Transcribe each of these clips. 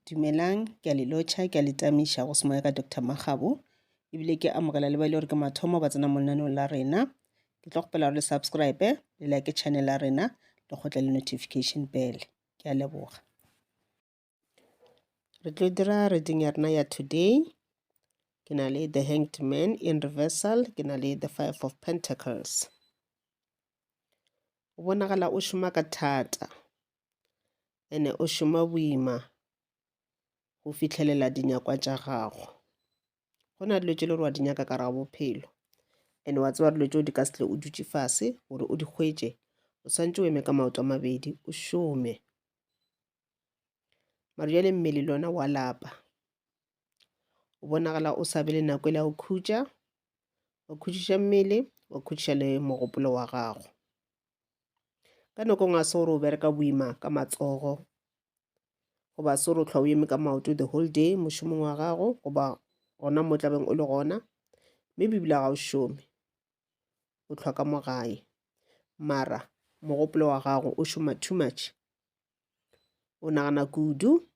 Dumelang, ke a le lotšha, ke a le tamiša go semoya ka Doctor Makgabo. Ebile ke amogela le ba ile gore ke mathomo ba tsena mo lenaneong la rena. Ke tlo kgopela gore le subscribe, le like channel ya rena, le kgotle le notification bell. Ke a leboga. Re tlo dira reading ya rena ya today. Ke na le The Hanged Man in reversal, ke na le The Five of Pentacles. O bonagala o šoma ka thata. Ene o šoma boima go fihlelela dinyakwa tša gago. Go na dilo tše le gore wa di nyaka ka gare ga bophelo ene wa tseba dilo tšeo di ka se tle o dutše fase gore o di hwetše, o swanetše o eme ka maoto a mabedi o šome. Mara bjale mmele le ona wa lapa, o bonagala o sa be le nako e le ya go khutša, wa khutšiša mmele, wa khutšiša le mogopolo wa gago. Ka nako nngwe ga se gore o bereka boima ka matsogo goba se gore o hlwa o eme ka maoto the whole day mošomong wa gago goba gona mo tlabeng o le gona, maybe ebile ga o šome, o hlwa ka mo gae mara mogopolo wa gago o šoma too much, o nagana kudu,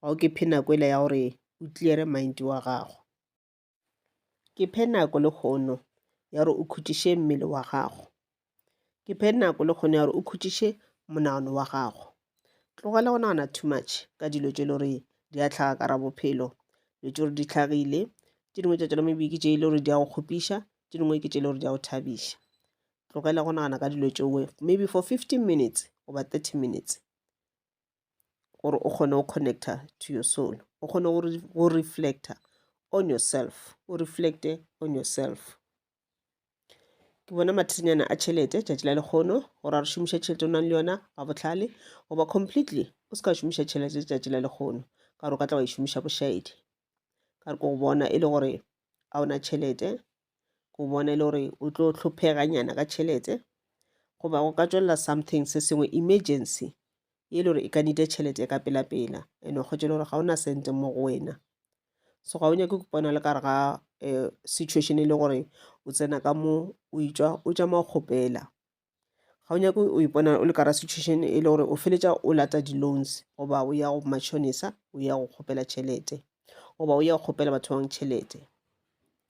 ga o ke phe nako ela ya gore o clear-e mind wa gago. Ke phe nako lehono ya gore o khutšiše mmele wa gago. Ke phe nako lehono ya gore o khutšiše monagano wa gago. Tlogela go nagana too much ka dilo tše e le gore di a hlaga ka ra bophelo, dilo tše gore di hlagile. Tše dingwe tša tšona maybe ke tše e le gore di a go kgopiša, tše dingwe ke tše e le gore di a go thabiša. Tlogela go nagana ka dilo tšeo maybe for 15 minutes goba 30 minutes. Gore o kgone go connecta to your soul, o kgone go reflecta on yourself, o reflecte on yourself. Ke bona mathatanyana a tšhelete tšatši la lekgono, gore a re šomiša tšhelete o nang le yona ga bohlale goba completely o se ka šomiša tšhelete tšatši la lekgono, ka gore o ka tla wa e šomiša bošaedi. Ka re ko go bona e le gore ga o na tšhelete, ko bona e le gore o tlo hlopheganyana ka tšhelete, goba go ka tšwelela something se sengwe emergency e le gore e ka need tšhelete ka pela-pela, and wa hwetša e le gore ga o na sente mo go wena. So ga o nyake go ipona le ka gare ga situation e le gore o tsena ka mo o etšwa o tšama o kgopela. Ga o nyake o ipona o le ka gare ga situation e le gore o feletša o lata di-loans goba o ya go matšhonisa o ya go kgopela tšhelete goba o ya go kgopela batho ba bangwe tšhelete.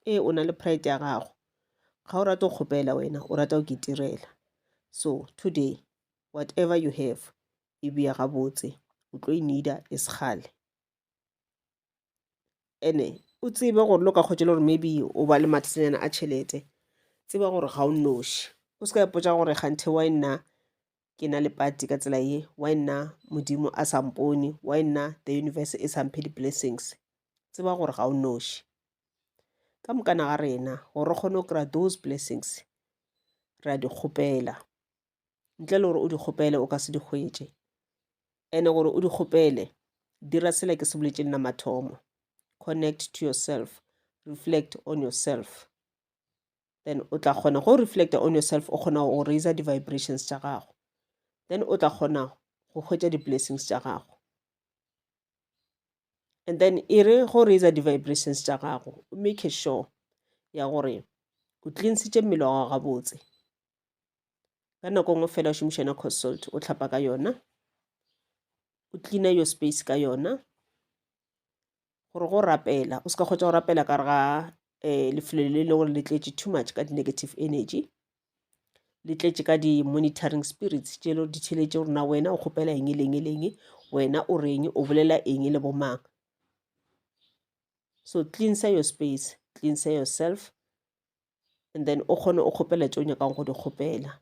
Ee, o na le pride ya gago, ga o rate go kgopela wena o rata go itirela. So today whatever you have e bea gabotse, o tlo e need-a e se kgale. Ene o tsebe gore le o ka kgotsa le gore maybe o ba le mathatanyana a tšhelete, tseba gore ga o nnoši. O se ka ipotša gore kganthe why nna ke na le pati ka tsela ye, why nna Modimo a sa mpone, why nna the universe e sa mphe di-blessings. Tseba gore ga o nnoši. Ka mokana ga rena gore re kgone go kry-a those blessings re a di kgopela. Ntle le gore o di kgopele o ka se di hwetše. Ene gore o di kgopele, dira sela ke se boletše nna mathomo. Connect to yourself, reflect on yourself. Then o tla kgona go reflecta on yourself, o kgona go raiser di-vibrations tša gago. Then o tla kgona go hwetša di-blessings tša gago. And then e re go raiser di-vibrations tša gago, o make sure ya gore o cleansitše mmele wa gago gabotse. Ka nako nngwe fela o šomiša yona consult, o hlapa ka yona, o cleaner your space ka yona, gore go rapela o se ka kgotsa go rapela ka gare ga lefelo le leng gore le tletše too much ka di-negative energy, le tletše ka di-monitoring spirits tše le di theletše gore na wena o kgopela eng le eng le eng, wena o reng, o bolela eng le bomang. So cleanse your space, cleanse yourself, and then o kgone o kgopela tše o nyakang go di kgopela,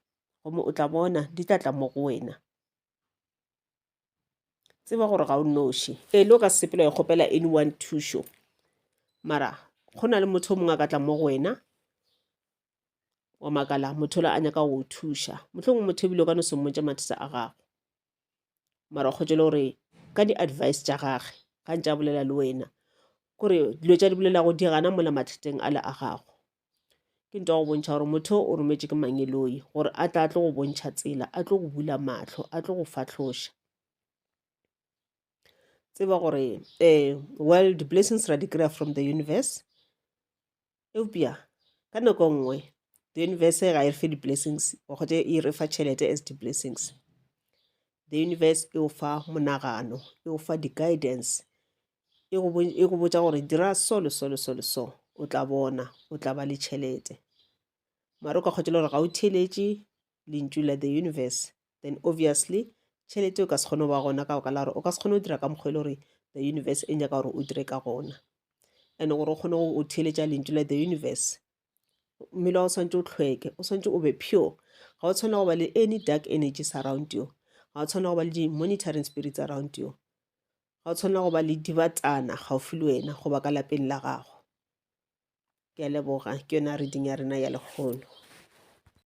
gomme o tla bona di tla tla mo go wena. Tseba gore ga o nnoši. Ee, le o ka se sepela wa kgopela anyone thušo, mara go na le motho o mongwe a ka tla mo go wena wa makala motho ola a nyaka go go thuša. Mohlomongwe motho ebile o ka no se mmotše mathata a gago, mara o kgotše le gore ka di-advice tša gage ga ntše a bolela le wena, kore dilo tša di bolelago di gana mola mathateng ale a gago. Ke ntho ya go bontšha gore motho o rometše ke mangeloi gore a tla tlo go bontšha tsela, a tlo go bula mahlo, a tlo go fahloša. Tseba gore well di-blessings ra di kry-a from the universe, eupša ka nako nngwe the universe ga e re fe di-blessings, wa kgotsa e re fa tšhelete as di-blessings. The universe e o fa monagano, e o fa di-guidance, e go, e go botša gore dira so le so le so le so, o tla bona, o tla ba le tšhelete. Mara o ka kgotsa le gore ga o theeletše lentšu la the universe, then obviously tšhelete o ka se kgone go ba gona ka baka la gore o ka se kgone go dira ka mokgwa e le gore the universe e nyaka gore o dire ka gona. And gore o kgone go theeletša lentšu la the universe, mmele wa o swanetše o hlweke, o swanetše o be pure. Ga o tshwanela go ba le any dark energies around you. Ga o tshwanela go ba le di-monitoring spirits around you. Ga o tshwanela go ba le dibatana gaufi le wena goba ka lapeng la gago. Ke a leboga, ke yona reading ya rena ya lekgono.